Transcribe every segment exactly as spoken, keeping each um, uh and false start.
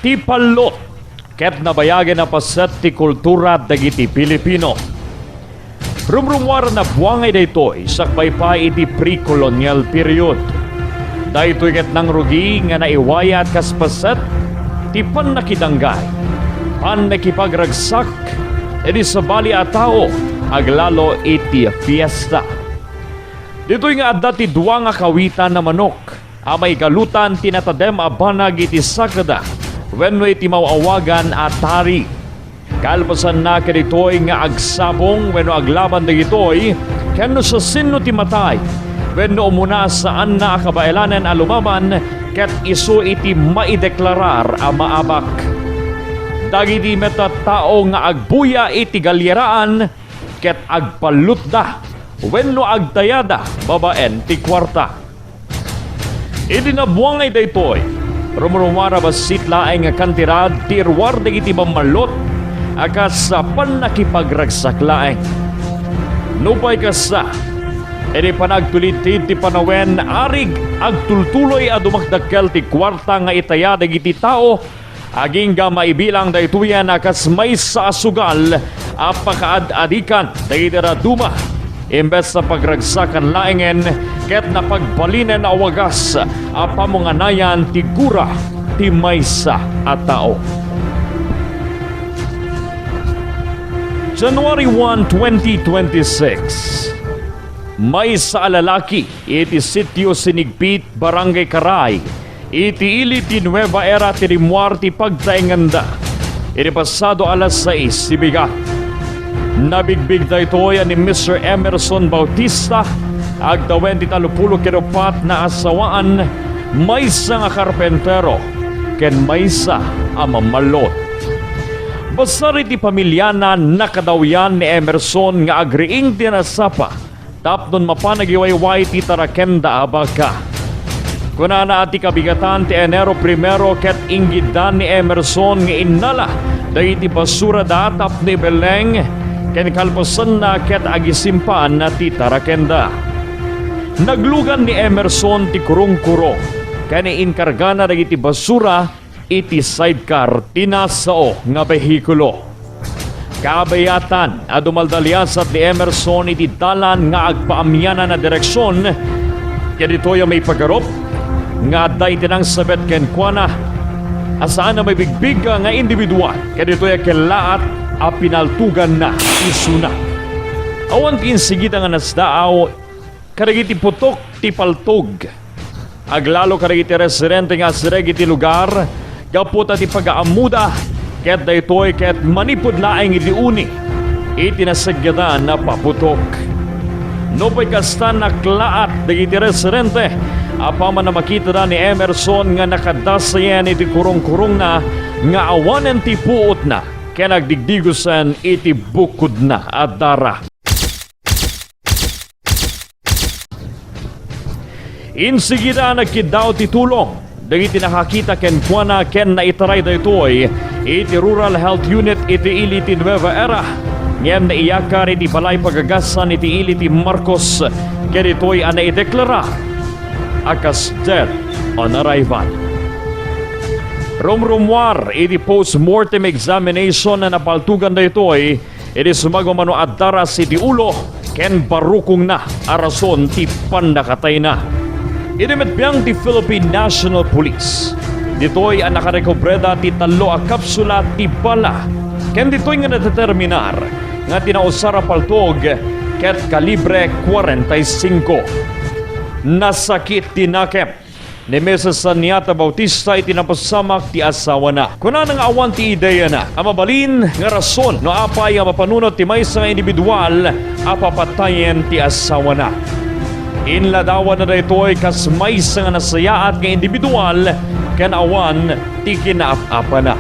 Ti pallot ket nabayagen a paset ti kultura dagiti Pilipino. Rumrumuar a nabuangay daytoy sakbay pay iti pre-colonial period. Daytoy ket nangrugi nga naiwayat kas paset ti pannakidanggay, pannakipagragsak iti sabali a tao, aglalo iti fiesta. Ditoy nga adda ti dua nga kawitan a manok a maigalutan ti natadem a banag iti sakada wenno iti maw-awagan a tari. Kalpasanna kaditoy nga agsabong wenno aglaban dagitoy, ken no siasino ti matay wenno umuna a saanna a kabaelanen a lumaban, ket isu iti maideklarar a maabak. Dagiti met a tao nga agbuya iti galieraan ket agpallotda wenno agtayada babaen ti kuarta. Idi nabuangay daytoy, rumrumuar a bassit laeng nga kantidad ti iruar dagiti mammallot a kas pannakipagragsak laeng. Nupay kasta, idi panagtulidtid ti panawen, arig agtultuloy a dumakdakkel ti kuarta nga itaya dagiti tao. Agingga maibilang daytoyen a kas maysa a sugal a pakaad-adikan dagiti dadduma, imbes a pagragsakan laengen ket napagbalinen a wagas a pamunganayan ti gura ti maysa a tao. January one, twenty twenty-six. Maysa a lalaki iti Sitio Sinigpit, Barangay Caray, iti ili ti Nueva Era ti rimmuar ti pagtaenganda idi pasado alas sais ti bigat. Nabigbig daytoy a ni Mister Emerson Bautista, agtawen ti tallopulo ket uppat nga asawaan, maysa nga karpentero, ken maysa a mammallot. Basar iti pamiliana, nakadawyan ni Emerson nga agriing ti nasapa tapno mapan agiwayway ti tarakenda a baka. Kunana a ti kabigatan ti Enero primero ket inggiddan ni Emerson nga innala dagiti basurada tapno ibelleng, ken kalpasanna ket agisimpan ti tarakenda. Naglugan ni Emerson ti kurong-kurong ken inkargana dagiti basura iti sidecar ti nasao nga behikulo. Kabayatan a dumaldaliasat ni Emerson iti dalan nga agpaamianan a direksion, kaditoy a maipagarup nga adda iti nangsabet kenkuana a saan a mabigbig nga individual, kaditoy a kellaat a pinaltuganna isuna. Awan ti insigida nga nasdaaw kadagiti putok ti paltog. Aglalo kadagiti residente nga asireg iti lugar gapu ta ti pagaammoda ket daytoy ket manipud laeng iti uni iti nasaggadan a paputok. Nupay kasta, naklaat dagiti residente apaman a makitada ni Emerson nga nakadasayen iti kurong-kurongna nga awanen ti puotna ken agdigdigosen iti bukodna a dara. Insigida a nagkiddaw ti tulong dagiti nakakita kenkuana ken naitaray daytoy iti Rural Health Unit iti ili ti Nueva Era, ngem naiyakar iti balay pagagasan iti ili ti Marcos, kaditoy a naideklara a kas dead on arrival. Rumrumuar iti post-mortem examination a napaltugan daytoy, idi sumagmamano a daras iti ulo ken barukongna a rason ti pannakatayna. Idi met biang ti Philippine National Police, ditoy a nakarekobrada ti tallo a kapsula ti bala, ken ditoy nga nadeterminar nga ti nausar a paltog ket kalibre kwarenta y singko. Nasakit ti nakem ni Misis Saniata Bautista iti napasamak ti asawana. Kunana nga awan ti ideyana a mabalin nga rason no apay a mapanunot ti maysa nga individual a papatayen ti asawana. Inladawanna daytoy kas maysa nga nasayaat nga individual ken awan ti kinaap-apana.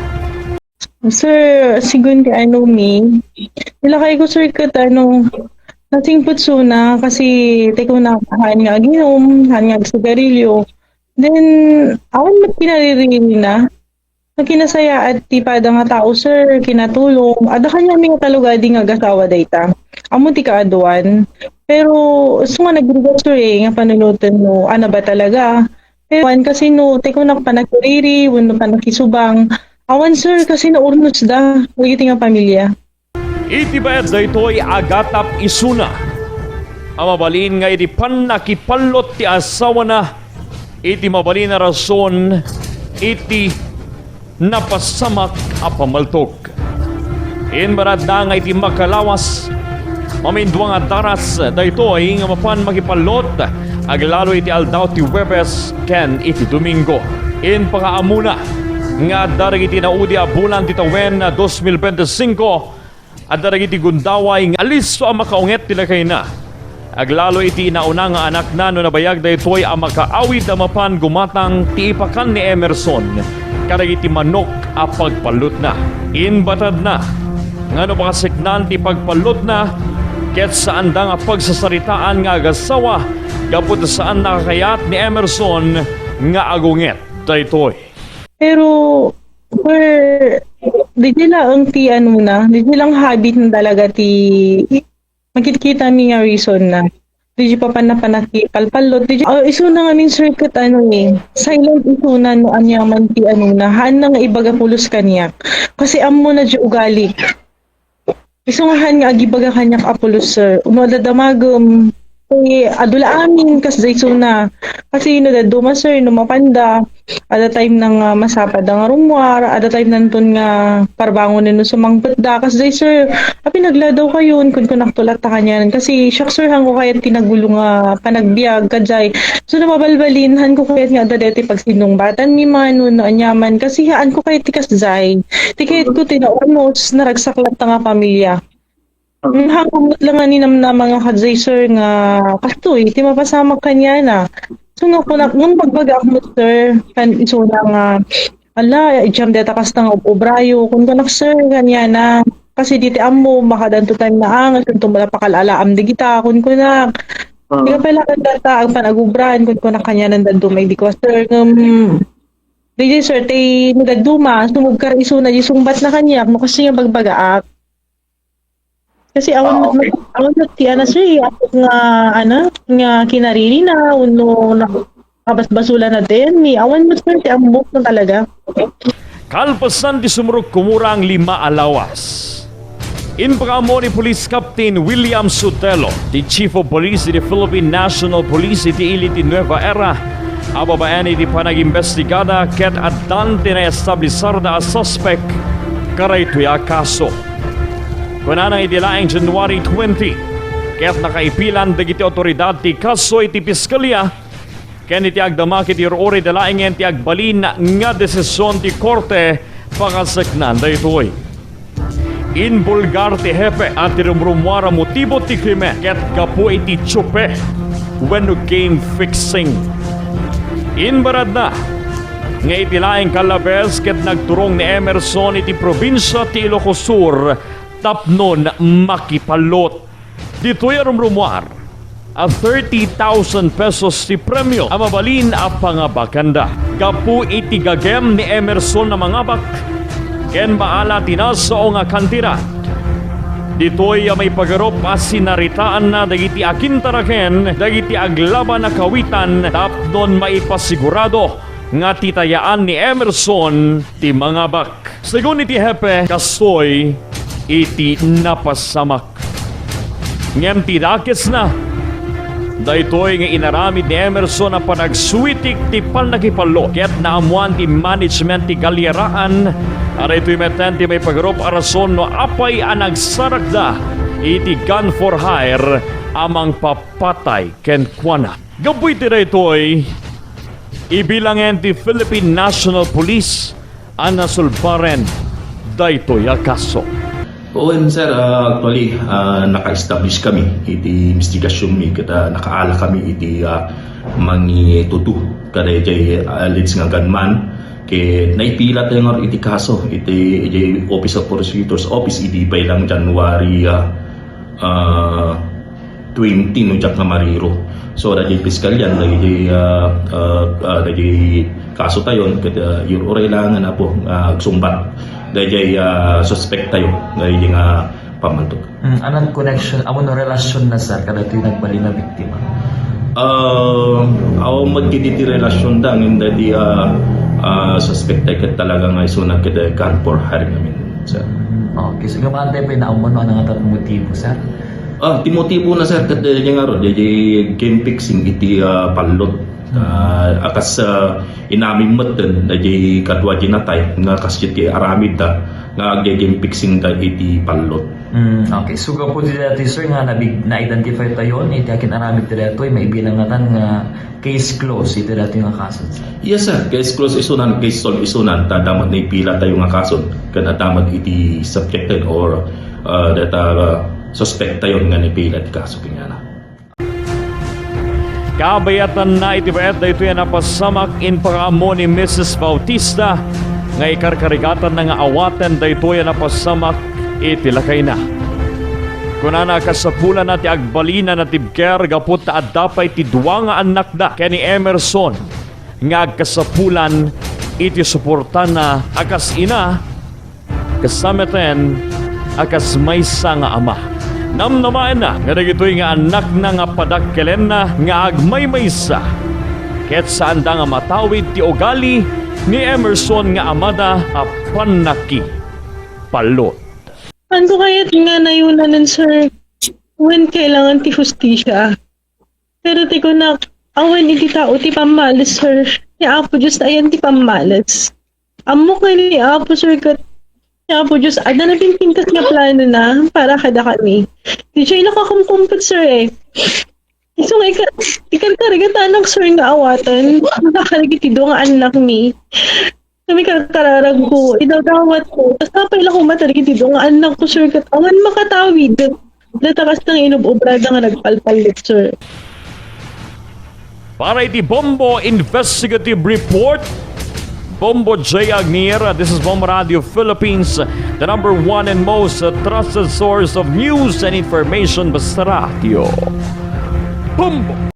Sir, sigun ti ano mi, nilakay ko, sir, ket ano, nasingpet suna kasi ti kuna, haan nga aginom, haan nga agsigarilyo. Then, awan met pinaririna. Nakinasayaat ti pada nga tao, sir, kinatulong. Adda kaniami nga talugadi nga agasawa dayta. Ammo ti kaaduan. Pero, isu nga nagrigat, sir, eh, nga panunoten no, ano ba talaga? Pero, wan, kasi no, ti kunak panakiriri, wenno panakisubang, Awan, sir, kasi naurnosda dagiti nga pamilya. Iti bayad daytoy, agatap isuna a mabalin nga idi pannakipallot ti asawana iti mabalin a rason iti napasamak a pammaltog. Imbaratna nga iti makalawas, mamindua nga daras daytoy nga mapan makipallot, aglalo iti aldaw ti Huwebes ken iti Domingo. Impakaammona nga adda dagiti naudi a bulan ti tawen dos mil bente singko, adda dagiti gundaway nga alisto a makaunget ti lakayna. Aglalo iti inauna nga anakna no nabayag daytoy a makaawid a mapan gumatang ti ipakan ni Emerson kadagiti manok a pagpallotna. Imbatadna nga no makaseknan ti pagpallotna, ket saanda nga pagsasaritaan nga agasawa gapu ta saan nakakayat ni Emerson nga agunget daytoy. Pero, per, di sila ang ti ano na, di sila ang habit na talaga ti, makikita mi nga reason na. Di di pa panapanakikalpalot. Di di, ah, iso na nga min circuit ano eh. Silent iso na no anya man ti ano na. Haan na nga ibaga pulos kaniak. Kasi ammo na di ugali. Isu nga haan nga agibaga kaniak a pulos, sir. No adda damagem, eh, adu la amin, kas dayso na. Kasi no dadduma, sir, no mapanda, adda time na nga masapad nga rummuar, adda time nanton nga parbangon no sumangpet da. Kas day, sir, apay nagladaw kayon, kunkunak to latta kanian. Kasi, siak, sir, hanko kayat ti nagulo nga panagbiag, kajay. So, no mabalbalin, hanko kayat nga adda deti pagsinungbatan mi man, no, no, anyaman. Kasi, haanko kayat ti kasjay. Ti kayatko ti naurnos, naragsak latta nga pamilya. Mm, haanko met la nga ninamnama nga kajay, sir, nga kastoy, ti mapasamak kaniana. So, nga kunak, ngem bagbagaak met, sir, kan isuna nga, ala, idiam deta kasta nga ob-obrayo, kunkunak, sir, kaniana. Kasi diti ammo, makadanto time na, ah, nga, sir, tumala pakal-alaam dagita, kunkunak. Ah. Di ka pala kan data, agpan agubran, kunkunak kaniana, dadduma idi kua, sir, ngem, di, di, sir, ti, ni dadduma, sumubkar isuna, di sungbat na kaniak, no, kasi nga bagbagaak. Kasi awan, ah, okay, awan met ti ana, sir, eh, apok nga, ana, nga kinaririna, wenno na, kabasbasulan na din, ni awan met, sir, ti ambok na talaga. Kalpasan ti sumrukkumurang lima a lawas, impakaammo ni Police Captain William Sotelo, ti Chief of Police iti Philippine National Police iti ili ti Nueva Era, a babaen iti panagimbestigada ket addan ti naestablisarda a suspek kadaytoy a kaso. Kunana, iti laeng January twenty, ket nakaipilan dagiti awtoridad ti kaso iti piskalya, ken iti agdama ket ur-uri da laengen ti agbalin nga desisyon ti korte pakaseknan daytoy. Imbulgar ti hepe a ti rumrummuar a motibo ti krimen ket gapu iti tsupe wenno game fixing. Imbaratna nga iti laeng kallabes ket nagturong ni Emerson iti probinsia ti Ilocos Sur tapnon makipallot. Ditoy a rumrummuar a thirty thousand pesos ti premio a mabalin a pangabakanda. Gapu iti gagem ni Emerson a mangabak ken maala ti nasao nga kantidad, ditoy a maipagarup a sinaritaanna dagiti agintaraken dagiti aglaban a kawitan tapnon maipasigurado nga titayaan ni Emerson ti mangabak. Segun iti hepe, kastoy iti napasamak. Ngem ti dakesna, daytoy nga inaramid ni Emerson a panagsuitik ti pannakipallot ket naammoan ti management ti galyeraan a daytoy metten ti maipagarup a rason no apay a nagsarakda iti gun for hire a mangpapatay kenkuana. Gapu iti daytoy, ibilangen ti Philippine National Police a nasulbaren daytoy a kaso. Wen, sir, ah, actually, ah, naka-establish kami iti investigasyonmi ket, ah, nakaala kami iti, ah, mangitudo kadaydiay alleged nga gunman ket naipilat tayo nga iti kaso iti, iti Office of Prosecutor's Office idi pay lang January, ah, ah, twenty no diak nga mariro. So, daydiay piskalyan, daydiay, ah, ah, ah, daydiay kaso tayon, ket, ah, ur-uray lang nga apo, ah, agsungbat. Daydiay, ah, suspect tayo, daydiay nga pammaltog. Mm, anan connection, awan relasyon na, sir, kadaytoy nagbalin a biktima? Ah, awan met ket iti relasyon da, ngem daydiay, ah, Ah, suspect tayo ket talaga nga isunan ket gun for hire ngamin, sir. Okay, so, nga man tayo pwede naamon, no, ano nga tat motibo, sir? Ah, ti motibo na, sir, ket, eh, yung nga ro, di, di game fixing iti, ah, pallot. Ah, akas, ah, inamin met den, eh, di kadua di natay, nga kas ti aramid da, nga ag-game fixing da iti pallot. Mm, okay. So, gapu ti dati, sir, nga nabig-, na-identify tayo, iti akin aramid ti datoy, maibilang nga tan nga case closed iti datoy nga kaso, sir. Yes, sir. Case closed isunan, case solved isunan, ta damat naipila tayo nga kaso, ken damat iti subjected or, uh, that are, uh, suspect tayo nga naipila ti kaso kanyana. Kabayatanna iti bayat daytoy a napasamak, impakaammo ni Missus Bautista nga ikarkarigatanna nga awaten daytoy a napasamak iti lakayna. Kunana, kasapulanna ti agbalin a natibker gapu ta adda pay ti dua nga annakda ken ni Emerson nga agkasapulan iti suportana a kas ina, kasameten a kas maysa nga ama. Namnamaenna nga dagitoy nga annakna nga padakkelenna nga agmaymaysa, ket saanda nga matawid ti ugali ni Emerson nga amada a pannakipallot. Anto kayat nga nayunanan, sir? Wen kailangan ti hustisya. Pero ti kunak, awan iti tao ti pammales, sir. Ni Apo Dios ayan ti pammales. Ammok nga ni Apo, sir, ket ni Apo Dios, adda napinpintas nga plano na para kadakami. Di siya nakakumkumpet, sir, eh. Isu nga ika-, ikarkarigatanak, sir, nga awatan. Nakakarigit ti dua nga annakmi. Kami karkararag ko, idawdawat ko. Tas napay lang ko matarigit ti dua nga annakko, sir, ket awan makatawid. Data kas nang inub-ubrada nga nagpalpallit, sir. Para iti Bombo Investigative Report, Bombo J Agnier, this is Bombo Radio Philippines, the number one and most, uh, trusted source of news and information. Basta Radio. Bombo!